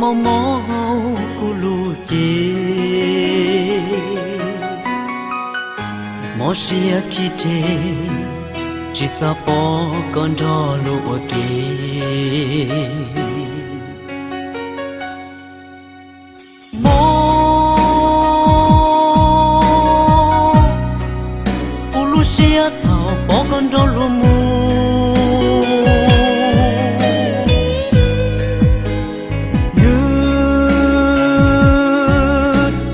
Mob mob kuv lub cev, mob siab khi rhe, tsis xav pom koj nrog luag ua ke. Mob kuv lub siab thaum pom koj nrog luag mus, nws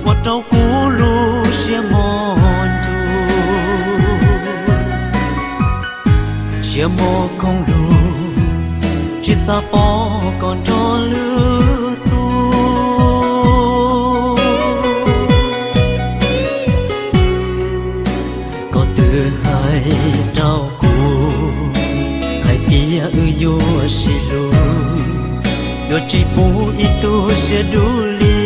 ua rau kuv lub siab mob ntuj, siab mob khoom lug, tsis xav pom koj nrog lwm tus. Koj twb hais rau kuv hais tias wb yuav sib hlub, yuav tsis pub ib tug siab dub li.